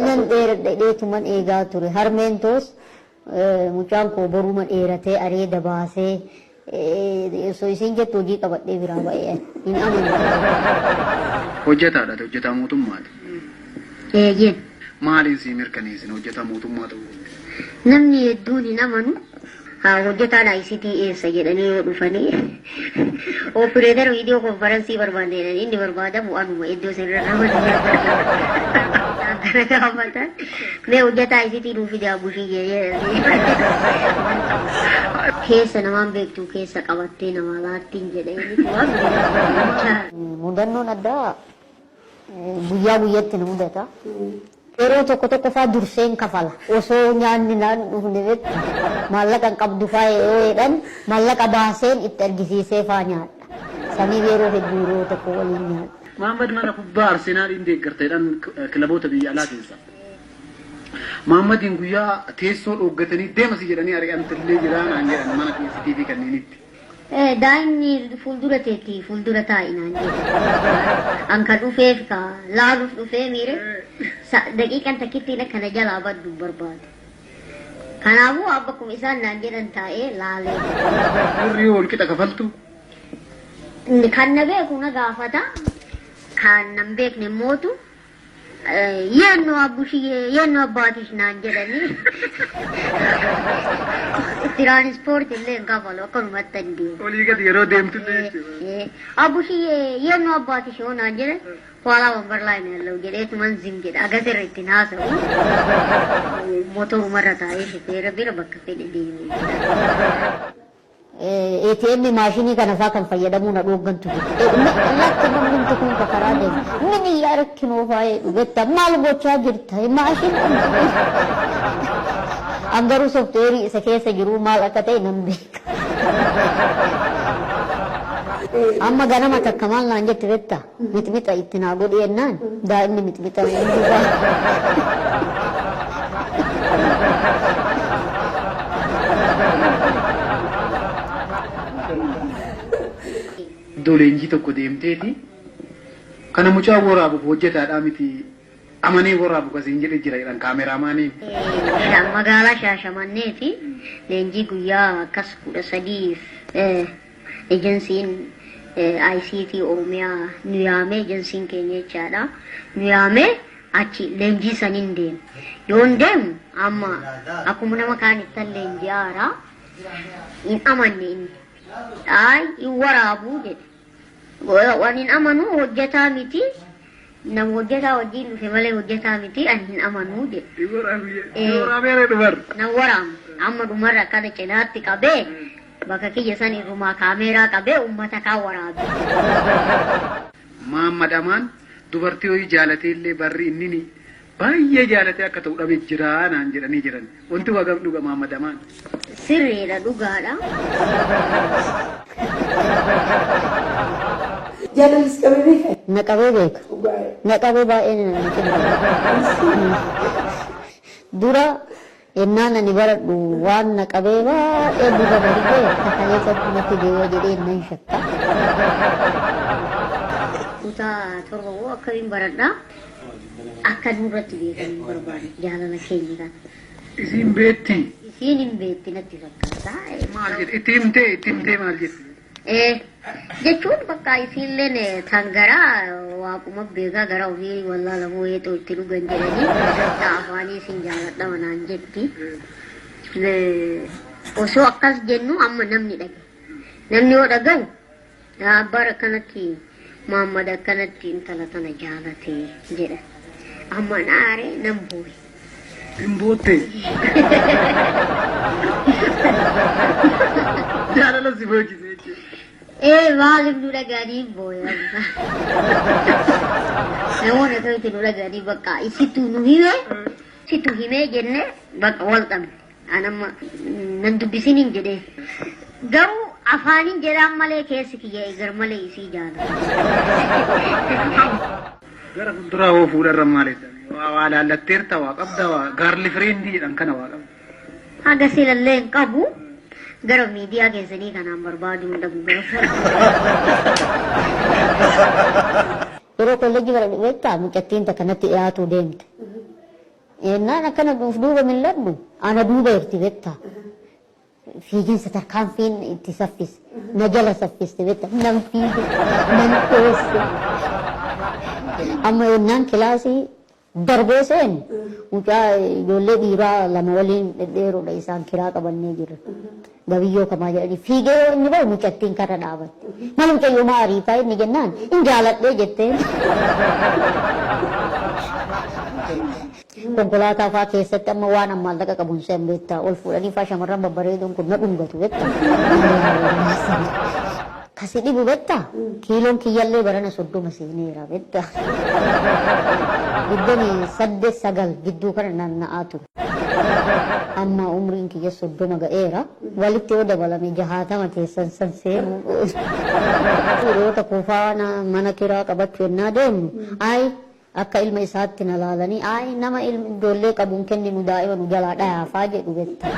Nan dheeradha jedheetuman eegaa ture. Harmeen toos mucaan koo boruma dheeratee areeda baasee osoo isiin jettu hojii qabadhee biraa ba'e ani. Hin amanu ture. Hojjetaadha ati hojjetaa mootummaati. Eeyyeen. Maaliin sii mirkaneessina hojjetaa mootummaa ta'uu kee? Namni hedduun hin amanu. Haa hojjetaan ICT eessa jedhanii yoo dhufanii opereetara viidiyoo konfaransii barbaanne jedhanii inni barbaadamu anuma iddoo sirra ramadame. Kana gaafatan mee hojjetaa ICT nuu fide abushii jedhee keessa namaan beektu keessa qabattee namaa laattiin jedhee waan Mudannoon addaa guyyaa guyyatti na mudata. Yeroo tokko tokko faa durseen kafala. Osoo nyaanni naan dhufne beektu maallaqa hin qabdu faa yoo jedhan maallaqa baaseen itti argisiisee faa nyaadha. Saniif yeroo hedduu yeroo tokko waliin nyaadha. Mahaammad mana kubbaa Arsenaaliin deeggarta jedhan kilaboota biyya alaa keessaa. Mahaammadiin guyyaa teessoo dhooggatanii deema si jedhanii ari'antillee jira naan jedhan mana PSTV kanneenitti. Daa'imni fuuldura teetti fuuldura taa'i naan jedhe. An ka dhufeef ka laaluuf dhufee miire daqiiqan takkittiin akka na jalaa baddu hin barbaadu. Kanaafuu bakkuma isaan naan jedhan taa'ee laalee. Birrii wal qixa kafaltu. Kan na beeku na gaafata. Kan na hin beekne immootu Yeennu abbushiyee yeennu abbaatish naan jedhanii tiraanispoorti illee hin kafalu akkanumatti hin deemu. Olii gadi yeroo deemtu illee jechuudha. Abbushiyee yeennu abbaatish yoo naan jedhan ኋላ ወንበር ላይ ነው ያለው jedheetuman zim jedha agas irra ittiin haasa'u motorumarra taa'ee shifeera bira bakka fedhe deeme. ATM maashinii kana faa kan fayyadamuu na dhooggantu jiru. Lakki namnumti kun ka karaa deemu. Min iyyaa rakkinoo faa jedhu betta maal gochaa jirta maashina. An garuu sooftiweerii isa keessa jiru maal akka ta'e nan beeka. Amma ganama takka maal naan jette betta mixmixa itti naa godhi jennaan daa'imni mixmixa hin dhugaa. Iddoo leenjii tokko deemteeti kana mucaa waraabuuf hojjetaadhaa miti amanee waraabu kasiin jedhe jira jedhan kaameraamaaniin. Magaalaa Shaashamanneeti leenjii guyyaa akkas 13f Ejensiin ICT Oromiyaa nu yaamee ejensiin keenya jechaadha. Nu yaamee achi leenjii saniin deeme. Yoon deemu amma akkuma nama kaanittan leenji'aara. Hin amanne inni. Ayi hin waraabuu jedhe. Waan hin amanu hojjetaa miti. Nama hojjetaa wajjin dhufe malee hojjetaa miti ani hin amanuu jedhe. Waraabee dhumar. Nan waraamu. Amma dhumarra akkana cinaatti qabee bakka kiyya san irrumaa kaameeraa qabee uummata kaan waraabe. Maammad Amaan dubartii wayii jaalatee illee barri inni baay'ee jaalatee akka ta'u dhabe jira naan jedhanii jiran. Wanti waa gam dhuga Maammad Amaan. Sirriidha dhugaadha. Jaalallis qabee beekaa? Na qabee beeka. Dhugaa. Na qabee baay'ee na cinqa. Dura yennaan ani baradhu waan na qabee baay'ee dura darbee kakaleessatti natti deebi'a jedhee nan shakka. Kutaa torba moo akkamiin baradha? Akka nurratti beekan hin barbaanne jaalala keenya kana. Isiin beetti. Isiin hin beekti natti fakkaata. Maal jedhe itti himtee itti himtee maal jette? Jechuun bakka isiilleen tan garaa waaquma beekaa gara ofii wallaalamoo heexoo itti dhugan jedhanii afaanii isin jaaladha manaan jetti. Osoo akkas jennu amma namni dhagaye. Namni yoo dhagahu abbaan akkanatti Muhammad akkanatti intala tana jaalate jedha. Amma naare nan booye. Hin bootte. Jaalala si boochise jechuudha. Ee maaliif nu dhaga'anii hin booye amma. Namoonni akkamitti nu dhaga'anii bakka isitu nu hime situ himee jenne bakka wal dhabne. An amma nan dubbisin hin jedhee. Garuu afaanin jedhaan malee keessi kiyya gar malee isii jaalata. Gara fuulduraa hoo fuudharra maal jedhame? Waa waa laallatteerta waa qabda waa gaarli fireendii jedhan kana waa qabda. Haga silallee hin qabu. Gara miidiyaa keessanii kanaan barbaaduu hin dhabu gara Yeroo kolleejjii baradhu beektaa mucattiin takka natti dhiyaatuu deemte. Yennaan akkana duuf duuba mil'adhu ana duuba jirti beektaa. Fiiginsa tarkaanfiin itti saffise. Na jala saffiste beektaa. Nan fiige, nan dheesse. Amma yennaan kilaasii darbee seenu mucaa ijoollee dhiiraa lama waliin dhedheeroodha isaan kiraa qabannee jirra. Gabiyyoo kamaa jedhanii fiigee yoo inni bahu mucattiin karra dhaabatte. Maal mucayyoo maa ariitaa inni jennaan hin jaaladhee jetteen. Konkolaataa fa'aa keessatti amma waan an maallaqa qabu hin se'an beektaa. Ol fuudhanii fa'aa shamarran babbareedoon kun na dhungatu beektaa. Kasi dhibu beektaa kiiloon kiyyallee barana 30 seeneera beektaa. 28 9 gidduu kana naanna'aa ture. Amma umriin kiyya 30 ga'eera. Walitti yoo dabalame 60 keessan san seenuu. Hiriyoota koo faana mana kiraa qabachuu ennaa deemnu ayi akka ilma isaatti na laalanii ayi nama ijoollee qabu hin kenninu daa'ima nu jalaa dhayaafaa jedhu beektaa.